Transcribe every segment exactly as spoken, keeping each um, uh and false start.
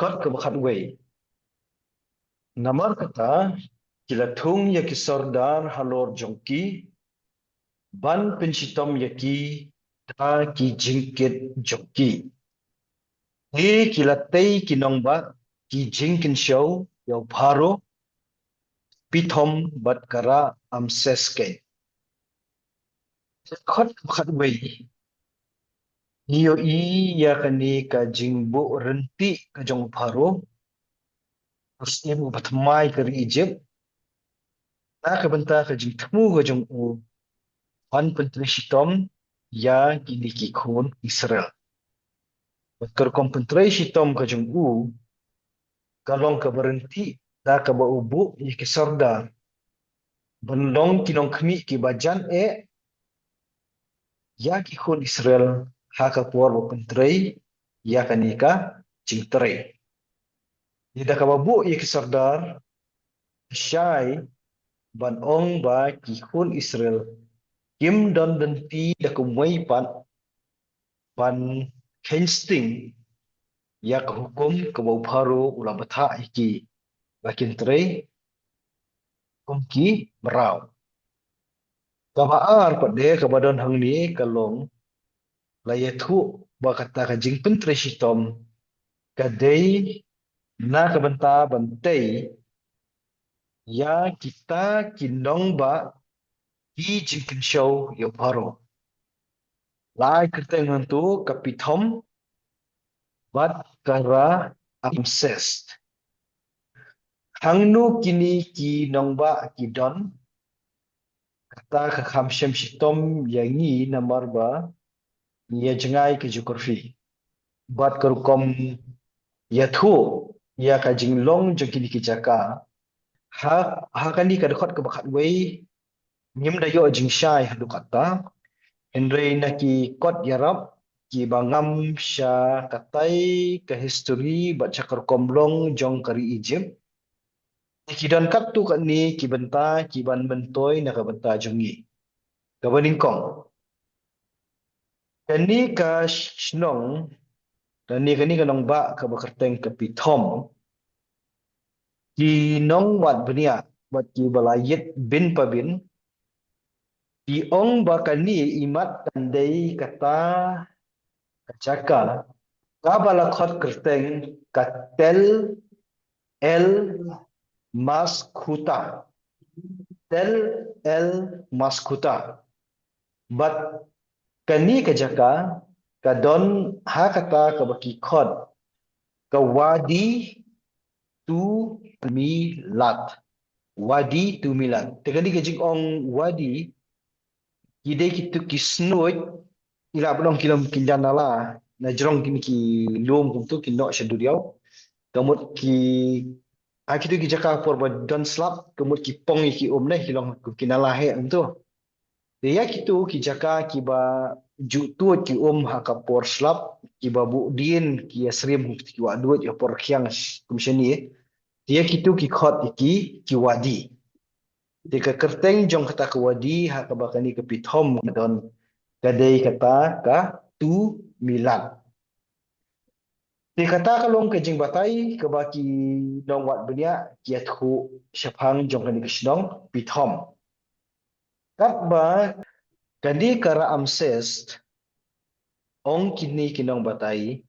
Kot kaba khatwei. Namar kata, ki la thung ïa ki sordar halor jong ki, ban pynshitom ïa ki da ki jingkit jong ki. Te ki la tei ki nongbah ki jingkynshew ïa u Pharaoh, Pithom bad ka Ra-amses keiñ. Kot kaba khatwei. Ngi ïohi ïa kane ka jingbuh ryntih ka jong u Pharaoh, u syiem uba thymmai ka ri Ijipt, na ka bynta ka jingthmu ka jong u ban pyntrei shitom ïa kine ki khun Israel. Bad ka rukom pyntrei shitom ka jong u ka long kaba ryntih da kaba u buh ïa ki sordar ban long ki nongkhmih kiba jan eh ïa ki khun Israel ha ka por ba pyntrei ïa kane ka jingtrei. Ïa da kaba buh ïa ki sordar, shai ban ong ba ki khun Israel kim don lynti da kumwei pat ban kheiñ sting ïa ka hukum kaba u Pharaoh u la bthah ïa ki, ba kin trei kum ki mraw. Kaba ar pat de kaba don hangne ka long, la ïathuh ba kata ka jingpyntrei shitom ka dei na ka bynta ban tei ïa kita ki nongbah ki jingkynshew ïa u Pharaoh. La ai kyrteng hangto ka Pithom bad ka Ra-amses. Hangno kine ki nongbah ki don? Kata ka kham shem shitom ïa ngi namar ba ngi ïa jngai ka geography bad ka rukom ïathuh ïa ka jinglong jong kine ki jaka. Ha, ha kane ka dkhot kaba khatwei ngim da ïoh jingshai haduh katta. Hynrei na ki kot ïarap kiba ngam sha katai ka history bad sha ka rukom long jong ka ri Ijipt, te ki don katto katne ki bynta kiban myntoi na ka bynta jong ngi. Kaba nyngkong, kane ka shnong, kane, kane ka nongbah kaba kyrteng ka Pithom, ki nongwad bniah bad kiba la ïit bin pa bin ki ong ba kane imat kan dei kata ka jaka kaba la khot kyrteng ka Tel El Maskuta. Tel El Maskuta. Bad kane ka jaka ka don ha kata kaba ki khot ka Wadi Tumilat. Wadi Tumilat. Te kane ka jingong wadi, ki dei kito ki snoit, i lah ban ong ki long ki jan nala, na jrong kine ki lum kumto ki noh sha duriaw. Ka mut ki, ha kito ki jaka por ba don slap, ka mut ki pong ïa ki um ne, ki long ki nala heh kumto. Te ïa kito ki jaka kiba ju tuid ki um ha ka por slap, kiba buh dien ki ïasyriem ki wah duid ïa por khiang kum shane. Te ïa kito ki khot ïa ki, ki wadi. Te ka kyrteng jong kata ka wadi ha kaba kane ka Pithom ka don ka dei kata ka Tumilat. Te kata ka long ka jingbatai kaba ki nongwad bniah ki ïathuh shaphang jong kane ka shnong Pithom. Katba kane ka Ra-amses, ong kine ki nongbatai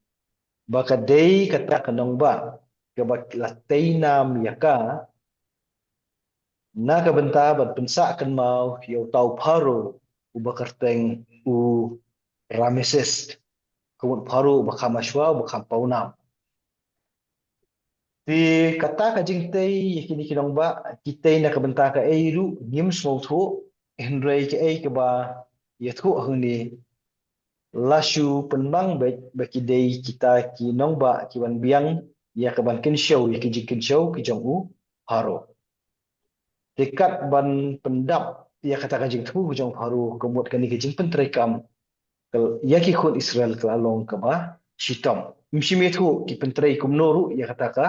ba ka dei kata ka nongbah kaba la tei nam ïa ka na ka bynta ban pynsah kynmaw ïa uta u Pharaoh uba kyrteng u Rameses. Ka mut Pharaoh uba kham hashwa, uba kham pawnam. Te kata ka jingtei ïa kine ki nongbah, ki tei na ka bynta kaei ruh ngim sngewthuh, hynrei kaei kaba ïathuh hangne, la shu pynbang beit ba ki dei kita ki nongbah kiban biang ïa kaban kynshew ïa ki jingkynshew ki jong u Pharaoh. Te kat ban pyndap ïa kata ka jingthmu ka jong u Pharaoh, ka mut kane ka jingpyntreikam ka, ïa ki khun Israel ka la long kaba shitom. Ym shym ïathuh ki pyntrei kumno ruh ïa kata ka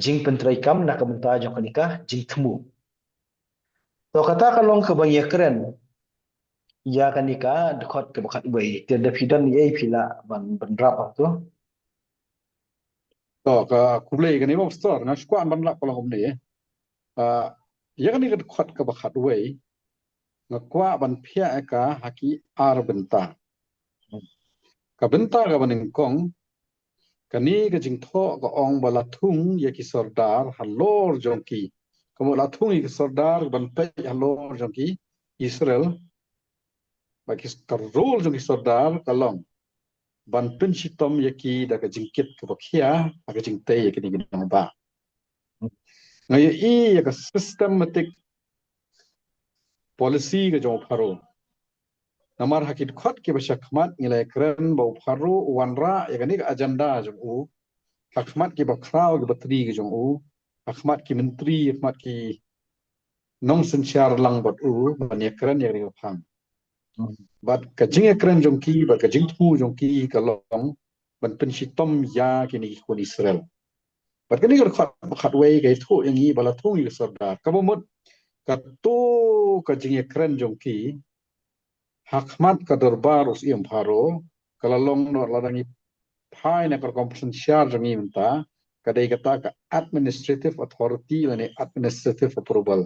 jingpyntreikam na ka bynta jong kane ka jingthmu. To kata ka long kaba ngi ïakren ïa kane ka dkhot kaba khatwei, te da phi don ei ei phi lah ban bynrap hangto. To ka khublei kane mo pastor, nga shu kwah ban lap ka long kumne. Ah, ïa kane ka dkhot kaba khatwei nga kwah ban phiah ïa ka ha ki ar bynta. Ka bynta kaba nyngkong, kane ka jingthoh ka ong ba la thung ïa ki sordar halor jong ki. Ka mut la thung ïa ki sordar ban peit halor jong ki Israel. Ba ki, ka role jong ki sordar ka long ban pynshitom ïa ki da ka jingkit kaba khia ha ka jingtei ïa kine ki nongbah. Nga ïohi ïa ka systematic policy ka jong u Pharaoh. Namar ha ki dkhot kiba sha khmat ngi la ïakren ba u Pharaoh u wanrah ïa kane ka agenda jong u ha khmat kiba khraw kiba tri ka jong u, ha khmat ki myntri, ha khmat ki nongsynshar lang bad u ban ïakren ïa kane ka phang. Bad ka jingïakren jong ki bad ka jingthmu jong ki ka long ban pynshitom ïa kine ki khun Israel. Bad kane ka dkhot ba khatwei ka ïathuh ïa ngi ba la thung ïa ki sordar. Kaba mut kato ka jingïakren jong ki ha khmat ka dorbar u Syiem Pharaoh ka la long noh, lada ngi phai na ka rukom synshar jong ngi mynta, ka dei kata ka administrative authority lane administrative approval.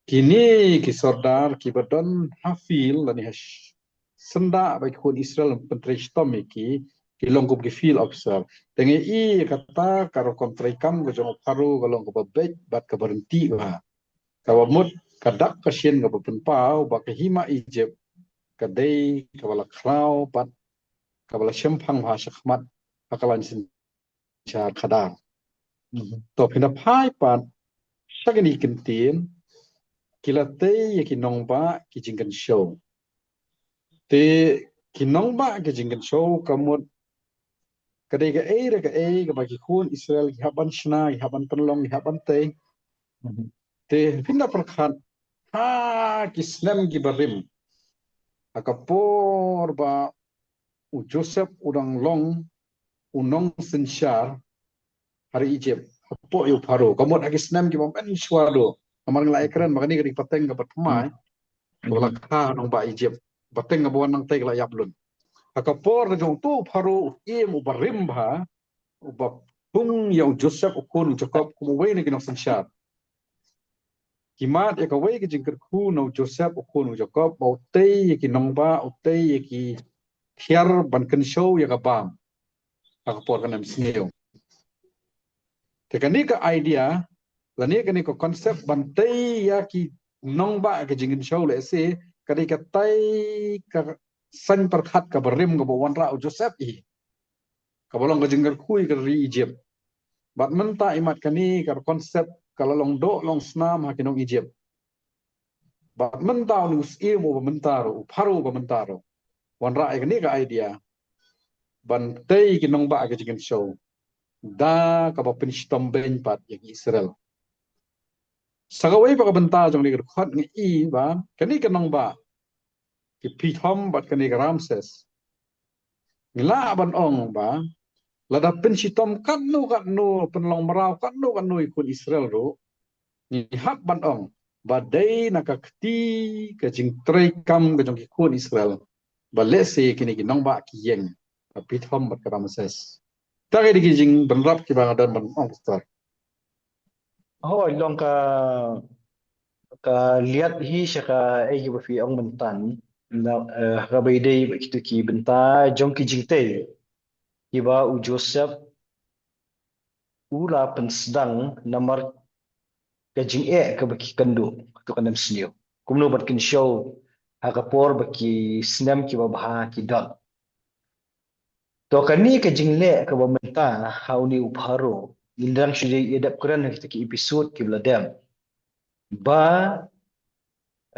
Kine ki sordar kiba don ha field lane ha sh-, syndah ba ki khun Israel pyntrei shitom ïa ki, ki long kum ki field officer. Te ngi ïohi kata ka rukom treikam ka jong u Pharaoh ka long kaba beit bad kaba ryntih bha. Kaba mut ka dak ka shin kaba pynpaw ba ka hima Egypt ka dei kaba la khraw bad kaba la shemphang bha sha khmat ha ka lain synshar khadar. To phin da phai pat sha kine ki kyntien, ki la tei ïa ki nongbah ki jingkynshew. Te ki nongbah ki jingkynshew ka mut ka dei kaei re kaei kaba ki khun Israel ki hap ban shna, ki hap ban pynlong, ki hap ban tei. Te phin da pyrkhat ha ki snem kiba rim, ha ka por ba u Joseph u dang long u nongsynshar ha ri Egypt hapoh ïa u Pharaoh, ka mut ha ki snem kiba mynshuwa duh. Namar ngi la ïakren ba kane ka dei pateng kaba thymmai kaba la kha nongbah Egypt. Pateng kaba wan nangtei ka la ïap lun. Ha ka por ka jong uto u Pharaoh u Syiem uba rim bha, uba thung ïa u Joseph u khun u Jakob kum uwei na ki nongsynshar. Ki mad ïa kawei ka jingkyrkhu na u Joseph u khun u Jakob ba u tei ïa ki nongbah, u tei ïa ki thiar ban kynshew ïa ka bam ha ka por ka nemsniew. Te kane ka idea lane kane ka concept ban tei ïa ki nongbah ka jingkynshew lehse ka dei katai ka saiñ pyrkhat kaba rim kaba wanrah u Joseph hi, kaba long ka jingkyrkhu ïa ka ri Egypt. Bad mynta imat kane ka concept ka la long doh long snam ha ki nong Egypt. Bad mynta une u Syiem uba mynta ruh, u Pharaoh uba mynta ruh, wanrah ïa kane ka idea ban tei ki nongbah ka jingkynshew da kaba pynshitom beiñ pat ïa ki Israel. Sa kawei pat ka bynta jong kane ka dkhot ngi i ba kane ka nongbah ki Pithom bad kane ka Ramses, ngi lah ban ong ba lada pynshitom katno katno, pynlong mraw katno katno ïa ki khun Israel ruh, ngi hap ban ong ba dei na ka kti ka jingtreikam ka jong ki khun Israel ba lehse kine ki nongbah ki ïeng, ka Pithom bad ka Ramses. Te ka dei ki jingbynrap kiba nga don ban ong, pastor. Hooid, long ka, ka liat hi sha kaei kaba phi ong mynta. Na, eh, kaba ïadei bad kito ki bynta jong ki jingtei kiba u Joseph u la pynsdang namar ka jingeh kaba ki kynduh, kato ka nemsniew. Kumno ban kynshew ha ka por ba ki snem kiba bha ki don. To kane ka jingleh kaba mynta ha une u Pharaoh, ngin dang shu ïa dep kren ha kita ki episode kiba la dep, ba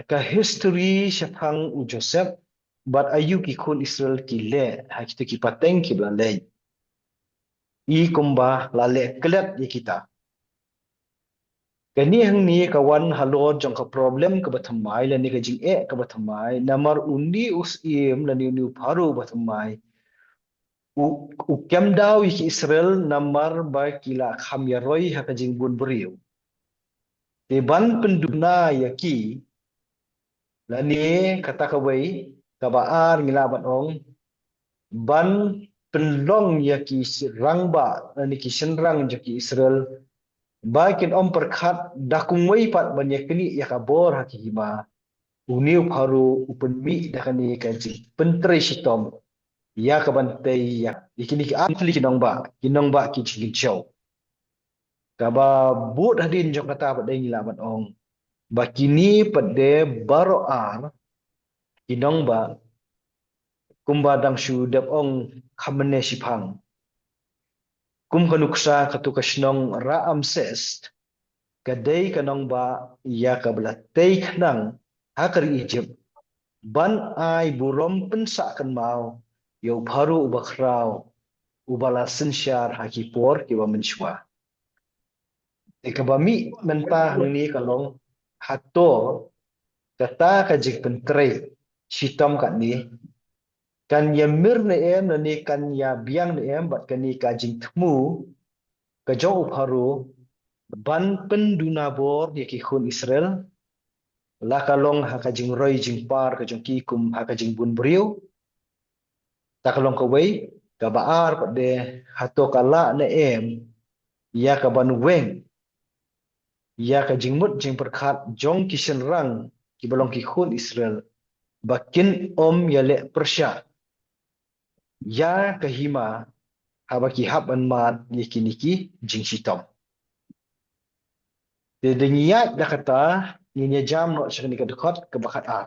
ka history shaphang u Joseph bad aïu ki khun Israel ki leh ha kita ki pateng kiba la leit, i kumba la leh klet ïa kita. Kane hangne ka wan halor jong ka problem kaba thymmai lane ka jingeh kaba thymmai, namar une u Syiem lane une u Pharaoh ba thymmai u, u kem daw ïa ki Israel namar ba ki la kham ïaroi ha ka jingbun briew. Te ban pynduna ïa ki, lane kata kawei, kaba ar ngi lah ban ong, ban pynlong ïa ki rangbah, lane ki shynrang jong ki Israel, ba kin ym pyrkhat da kumwei pat ban ïa knieh ïa ka bor ha ki hima. Une u Pharaoh u pynmih da kane ka jingpyntrei shitom ïa ka ban tei ïa, ïa kine ki artylli ki nongbah, ki nongbah ki jingkynshew. Kaba bud hadien jong kata pat de ngi lah ban ong ba kine pat de baroh ar ki nongbah, kumba dang shu dep ong, kham mynne shiphang. Kum ka nuksa katu ka shnong Raamses, ka dei ka nongbah ïa kaba la tei khnang ha ka ri Ijipt ban ai burom pynsah kynmaw ïa u Pharaoh uba khraw, uba la synshar ha ki por kiba mynshuwa. Te kaba mih mynta hangne ka long, hato kata ka jingpyntrei shitom katne kan ïa mir ne em, lane kan ïa biang ne em bad kane ka jingthmu ka jong u Pharaoh ban pynduna bor ïa ki khun Israel, la ka long ha ka jingroi jingpar ka jong ki kum ha ka jingbun briew. Ta ka long kawei. Kaba ar pat de, hato ka lah ne em ïa ka ban weng ïa ka jingmut jingpyrkhat jong ki shynrang kiba long ki khun Israel ba kin ym ïaleh pyrshah ïa ka hima haba ki hap ban mad ïa kine ki jingshitom. Te da ngi ïaid da kata, ngin ïa jam noh sha kane ka dkhot kaba khatar.